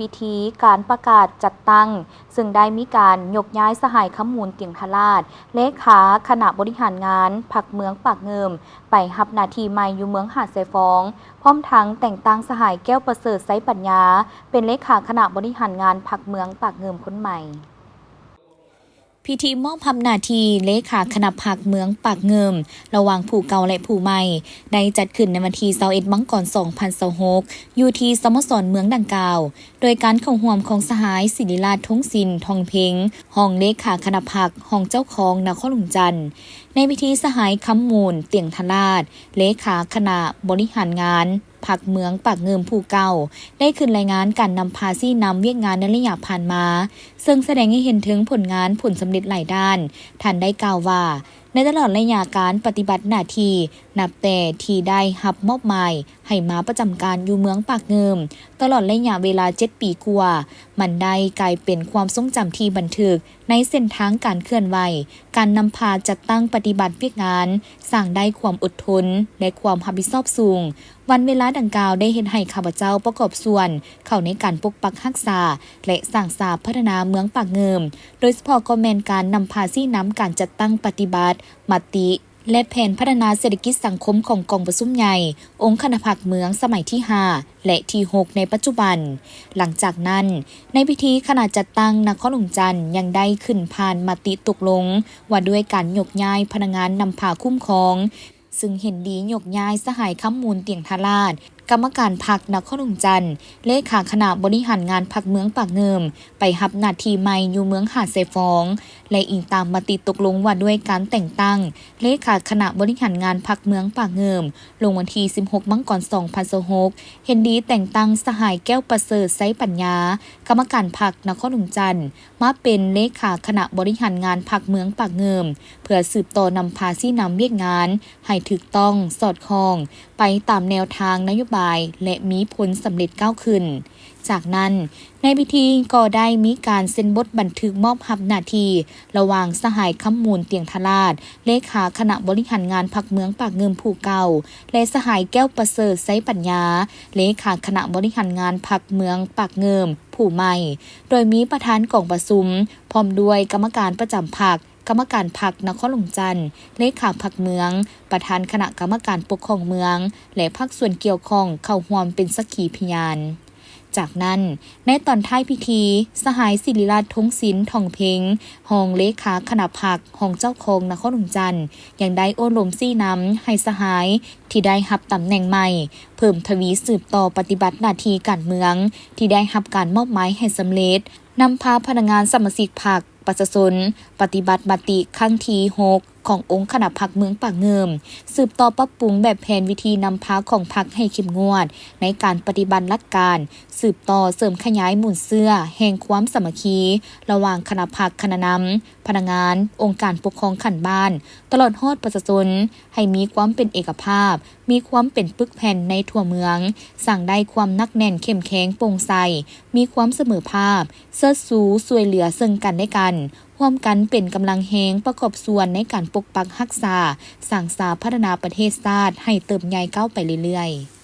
ພິທີການປະກາດຈັດຕັ້ງ ຊຶ່ງໄດ້ມີການຍົກຍ້າຍສະຫາຍ ຄຳມູນ ຕຽງທະລາດ ເລຂາຄະນະບໍລິຫານງານພັກເມືອງປາກງື່ມ ໄປຮັບໜ້າທີ່ໃໝ່ຢູ່ເມືອງຫາດຊາຍຟອງ, ພ້ອມທັງແຕ່ງຕັ້ງສະຫາຍ ແກ້ວປະເສີດ ໄຊປັນຍາ ເປັນເລຂາຄະນະບໍລິຫານງານພັກເມືອງປາກງື່ມຄົນໃໝ່. ພິທີມອບຮັບໜ້າທີ່ເລຂາຄະນະພັກເມືອງປາກງື່ມ ລະຫວ່າງຜູ້ເກົ່າ ແລະ ຜູ້ໃໝ່ ໄດ້ຈັດຂຶ້ນໃນວັນທີຊາວເອັດ ມັງກອນ ສອງພັນຊາວຫົກ ຢູ່ທີ່ສະໂມສອນເມືອງດັ່ງກ່າວ, ໂດຍການເຂົ້າຮ່ວມຂອງສະຫາຍ ສິລິລາດ ທົງສິນ ທອງເພັງ ຮອງເລຂາຄະນະພັກ, ຮອງເຈົ້າຄອງນະຄອນຫຼວງຈັນ. ໃນພິທີ ສະຫາຍ ຄຳມູນ ຕຽງທະລາດ ເລຂາຄະນະບໍລິຫານງານ ພັກເມືອງປາກງື່ມຜູ້ເກົ່າ ໄດ້ຂຶ້ນລາຍງານການນຳພາຊີ້ນຳວຽກງານໃນໄລຍະຜ່ານມາ, ເຊິ່ງສະແດງໃຫ້ເຫັນເຖິງຜົນງານ, ຜົນສຳເລັດຫຼາຍດ້ານ. ທ່ານໄດ້ກ່າວວ່າ, ໃນຕະຫຼອດໄລຍະການປະຕິບັດໜ້າທີ່ ນັບແຕ່ທີ່ໄດ້ຮັບມອບໝາຍໃຫ້ມາປະຈຳການຢູ່ເມືອງປາກງື່ມ ຕະຫຼອດໄລຍະເວລາເຈັດປີກວ່າ, ມັນໄດ້ກາຍເປັນຄວາມຊົງຈຳທີ່ບັນທຶກ ໃນເສັ້ນທາງການເຄື່ອນໄຫວ, ການນຳພາຈັດຕັ້ງປະຕິບັດວຽກງານ, ສ້າງໄດ້ຄວາມອົດທົນ ແລະ ຄວາມຮັບຜິດຊອບສູງ. ວັນເວລາດັ່ງກ່າວໄດ້ເຮັດໃຫ້ຂ້າພະເຈົ້າປະກອບສ່ວນເຂົ້າໃນການປົກປັກຮັກສາ ແລະ ສ້າງສາພັດທະນາເມືອງປາກງື່ມ, ໂດຍສະເພາະກໍແມ່ນການນຳພາຊີ້ນຳການຈັດຕັ້ງປະຕິບັດມະຕິ ແລະ ແຜນພັດທະນາເສດຖະກິດສັງຄົມຂອງກອງປະຊຸມໃຫຍ່ອົງຄະນະພັກເມືອງສະໄໝທີຫ້າ ແລະ ທີຫົກ ໃນປັດຈຸບັນ. ຫຼັງຈາກນັ້ນ, ໃນພິທີຄະນະຈັດຕັ້ງນະຄອນຫຼວງຈັນຍັງໄດ້ຂຶ້ນຜ່ານມະຕິຕົກລົງວ່າດ້ວຍການຍົກຍ້າຍພະນັກງານນຳພາຄຸ້ມຄອງ, ຊຶ່ງເຫັນດີຍົກຍ້າຍສະຫາຍ ຄຳມູນ ຕຽງທະລາດ ກຳມະການພັກນະຄອນຫຼວງຈັນ, ເລຂາຄະນະບໍລິຫານງານພັກເມືອງປາກງື່ມ ໄປຮັບໜ້າທີ່ໃໝ່ຢູ່ເມືອງຫາດຊາຍຟອງ ແລະ ອີງຕາມມະຕິຕົກລົງວ່າດ້ວຍການແຕ່ງຕັ້ງເລຂາຄະນະບໍລິຫານງານພັກເມືອງປາກງື່ມ ລົງວັນທີສິບຫົກ ມັງກອນ ສອງພັນຊາວຫົກ ເຫັນດີແຕ່ງຕັ້ງສະຫາຍ ແກ້ວປະເສີດ ໄຊປັນຍາ ກຳມະການພັກນະຄອນຫຼວງຈັນ ມາເປັນເລຂາຄະນະບໍລິຫານງານພັກເມືອງປາກງື່ມ ເພື່ອສືບຕໍ່ນຳພາຊີ້ນຳວຽກງານໃຫ້ຖືກຕ້ອງ, ສອດຄ່ອງ, ໄປຕາມແນວທາງນະໂຍບາຍ ແລະ ມີຜົນສຳເລັດກ້າວຂຶ້ນ. ຈາກນັ້ນ, ໃນພິທີກໍໄດ້ມີການເຊັນບົດບັນທຶກມອບຮັບໜ້າທີ່ ລະຫວ່າງສະຫາຍ ຄຳມູນ ຕຽງທະລາດ ເລຂາຄະນະບໍລິຫານງານພັກເມືອງປາກງື່ມຜູ້ເກົ່າ ແລະ ສະຫາຍ ແກ້ວປະເສີດ ໄຊປັນຍາ ເລຂາຄະນະບໍລິຫານງານພັກເມືອງປາກງື່ມຜູ້ໃໝ່, ໂດຍມີປະທານກອງປະຊຸມ ພ້ອມດ້ວຍກຳມະການປະຈຳພັກ, ກຳມະການພັກນະຄອນຫຼວງຈັນ, ເລຂາພັກເມືອງ, ປະທານຄະນະກຳມະການປົກຄອງເມືອງ ແລະ ພາກສ່ວນກ່ຽວຂ້ອງເຂົ້າຮ່ວມເປັນສັກຂີພະຍານ. ຈາກນັ້ນ, ໃນຕອນທ້າຍພິທີ, ສະຫາຍ ສິລິລາດ ທົງສິນ ທອງເພັງ ຮອງເລຂາຄະນະພັກ, ຮອງເຈົ້າຄອງນະຄອນຫຼວງຈັນ ຍັງໄດ້ໂອ້ລົມຊີ້ນຳໃຫ້ສະຫາຍທີ່ໄດ້ຮັບຕຳແໜ່ງໃໝ່ ເພີ່ມທະວີສືບຕໍ່ປະຕິບັດໜ້າທີ່ການເມືອງທີ່ໄດ້ຮັບການມອບໝາຍໃຫ້ສຳເລັດ, ນຳພາພະນັກງານສະມາຊິກພັກ, ປະຊາຊົນ ປະຕິບັດມະຕິຄັ້ງທີຫົກ ຂອງອົງຄະນະພັກເມືອງປາກງື່ມ, ສືບຕໍ່ປັບປຸງແບບແຜນວິທີນຳພາຂອງພັກໃຫ້ເຂັ້ມງວດໃນການປະຕິບັດຫຼັກການ, ສືບຕໍ່ເສີມຂະຫຍາຍມູນເຊື້ອແຫ່ງຄວາມສາມັກຄີລະຫວ່າງຄະນະພັກ, ຄະນະນຳ, ພະນັກງານ, ອົງການປົກຄອງຂັ້ນບ້ານ, ຕະຫຼອດຮອດປະຊາຊົນ ໃຫ້ມີຄວາມເປັນເອກະພາບ, ມີຄວາມເປັນປຶກແຜ່ນໃນທົ່ວເມືອງ, ສ້າງໄດ້ຄວາມໜັກແໜ້ນເຂັ້ມແຂງໂປ່ງໃສ, ມີຄວາມສະເໝີພາບ, ເຊີດຊູຊ່ວຍເຫຼືອເຊິ່ງກັນແລະກັນ, ຮ່ວມກັນເປັນກຳລັງແຮງປະກອບສ່ວນໃນການປົກປັກຮັກສາ, ສ້າງສາພັດທະນາປະເທດຊາດໃຫ້ເຕີບໃຫຍ່ກ້າວໄປເລື້ອຍໆ.